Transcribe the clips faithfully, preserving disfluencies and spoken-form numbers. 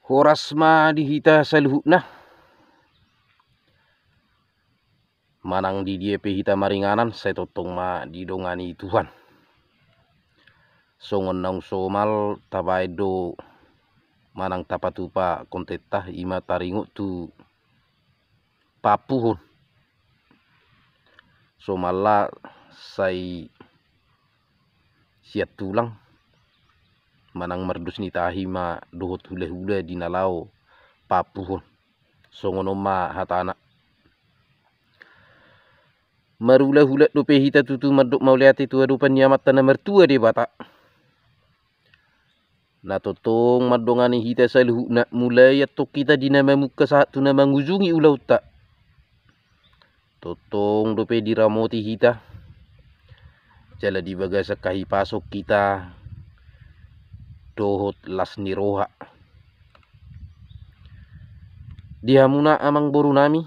Horas ma di hita saluhutna. Manang di dia pe hita maringanan, sai tongtong ma didongani Tuhan. Songon naung somal tabaen do manang tapatupa kontenta, ima taringot tu paampuhon. Somalna sai sian tulang manang mardos ni tahi ma dohot hulahula di na laho paampuhon. Songon on ma hatana. Marhulahula dope hita tutu mandok mauliate tu adopan ni Amanta na martua Debata. Na tongtong mandongani hita saluhutna, mulai antong hita di na mamungka sahat tu na mangujungi ulaonta. Tongtong dope diramoti hita, jala di bagasan hahipason hita dohot las ni roha. Di hamuna amangboru nami,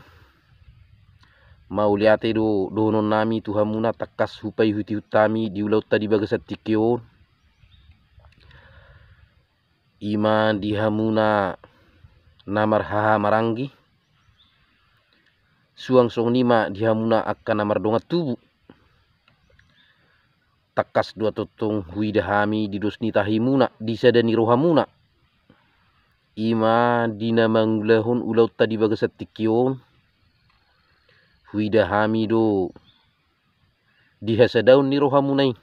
mauliate do dohonon nami tu hamuna, tangkas hupaihutihut hami di ulaonta di bagasan tingki on. Ima di hamuna na marhahamaranggi, suang songon i ma di hamuna angka na mardongan tubu. Tangkas do tongtong huida hami di dos ni tahimuna, di sada ni rohamuna. Ima di na mangulahon ulaonta di bagasan tingki on, huida hami do di hasadaon ni rohamuna i.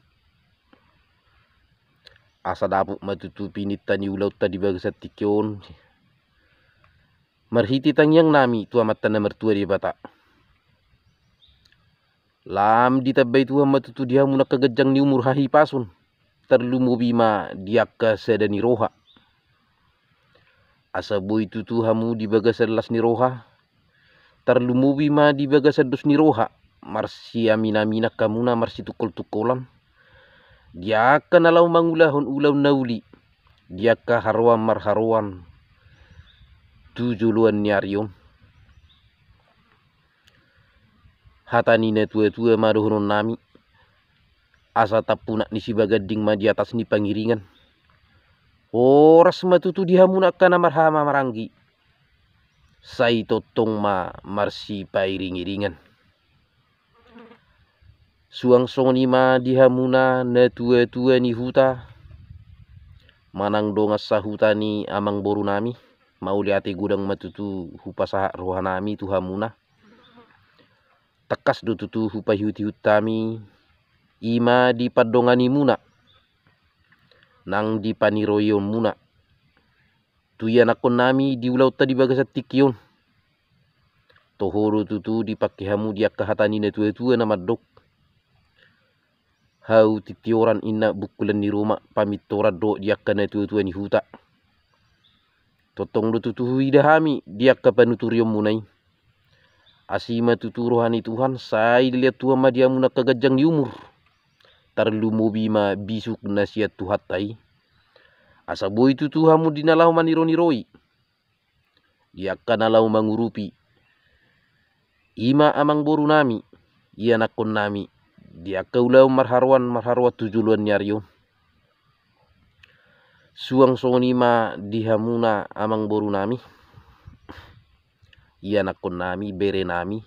Asa dapot ma tutu pininta ni ulaonta di bagasan tingki on marhite tangiang nami tu Amanta na martua Debata. Lam ditambai Tuhan ma tutu di hamu angka ganjang ni umur, hahipason, tarlumobi ma di angka sada ni roha. Asa boi tutu hamu di bagasan las ni roha, tarlumobi ma di bagasan dos ni roha, marsiaminaminan hamuna, marsitungkoltungkolan di angka na laho mangulahon ulaon na uli, di angka haroan marharoan tu joloan ni ari on. Hata ni natuatua ma dohonon nami, asa tampunak ni sibaganding ma di atas ni pangiringan. Horas ma tutu di hamuna angka na marhahamaranggi, sai tongtong ma marsipairingiringan. Suang songon i ma di hamuna natuatua ni huta manang dongan sahuta ni amangboru nami, mauliate godang ma tutu hupasahat roha nami tu hamuna. Tangkas do tutu hupaihutihut hami, ima di pandonganimuna nang di paniroionmuna tu ianakkon nami di ulaonta di bagasan tingki on. Toho do tutu dipangke hamu di angka hata ni natuatua na mandok: Hau titioran, inna bungkulan ni ruma, pamintoran dohot di angka natuatua ni huta. Tongtong do tutu huida hami di angka panuturionmuna i. Asi ma tutu roha ni Tuhan, sai dilehon Tuhan ma di hamuna angka ganjang ni umur, tarlumobi ma bisuk na sian Tuhanta i. Asa boi tutu hamu di na laho manironiroi, di angka na laho mangurupi, ima amangboru nami, ianakkon nami, di angka ulaon marharoan marharoan tu joloan ni ari on. Suang songon i ma di hamuna amangboru nami, ianakkon nami, bere nami,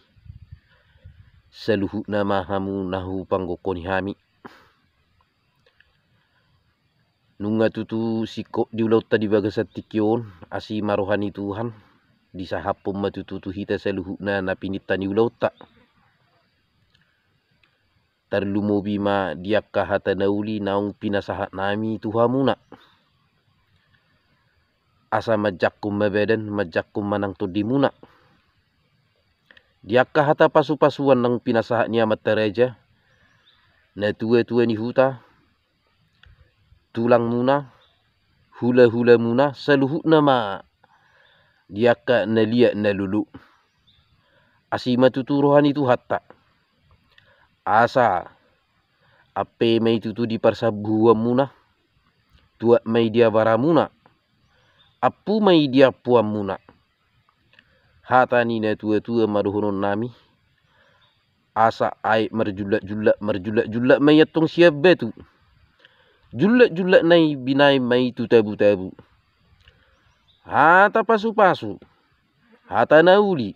saluhutna ma hamu na hupanggokhon hami. Nunga tutu singkop di ulaonta di bagasan tingki on, asi ma roha ni Tuhan, disahaphon ma tutu tu hita saluhutna na pininta ni ulaonta. Tarlumobi ma di angka hata na uli naung pinasahat nami tu hamuna. Asa manjangkon ma badan, manjangkon ma nang tondimuna. Di angka hata pasupasuan naung pinasahat ni amanta raja, natuatua ni huta, tulangmuna, hulahulamuna, saluhutna ma di angka na liat na lolo. Asi ma tutu roha ni Tuhanta. Asa ampe ma i tutu di parsambuhuanmuna, tuat ma i di abaramuna, ampu ma i di ampuanmuna. Hata ni natuatua ma dohonon nami, asa aek marjullatjullat, marjullatjullat ma i antong sian batu. Jullatjullatna i binaen ma i tu tabutabu. hata pasu-pasu, hata na uli,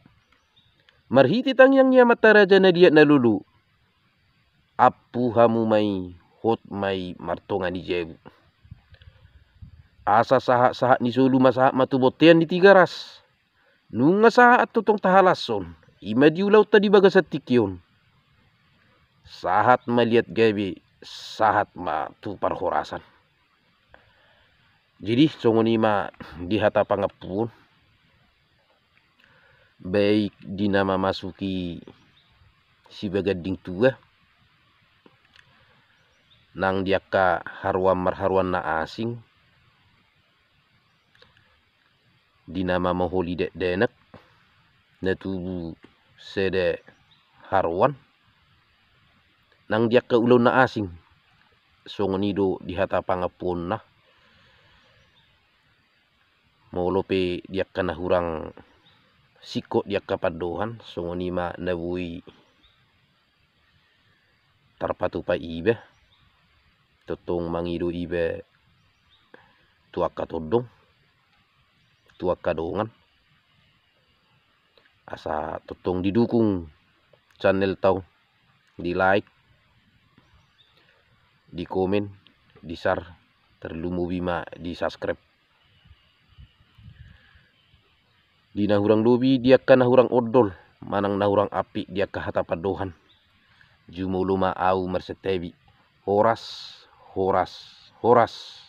marhite tangiang ni amanta raja na liat na lolo, ampu hamu ma i, hot ma i martonga ni jabu. Asa sahat-sahat ni solu ma sahat ma tu bontean ni Tigaras. Nunga sahat tongtong tahalashon, i ma di ulaonta di bagasan tingki on. Sahat ma liat gabe, sahat ma tu parhorasan. Jadi songon i ma di hata pangampuon, baik di na mamasuki sibaganding tua, nang di angka haroan marharoan na asing, di na mamoholi dakdanak, na tubu sada haroan, nang di angka ulaon na asing, songon i do di hata pangampuonna. Molo pe di angka na hurang singkop di angka pandohan, songon i ma na boi tarpatupa iba, tongtong mangido iba tu angka tondong, tu angka dongan. Asa tongtong didukung channelta on, di like, di komen, di share, tarlumobi ma di subscribe. Di na hurang lobi, di angka na hurang ondol manang na hurang ampik di angka hata pandohan, jumolo ma ahu marsantabi. Horas, horas, horas.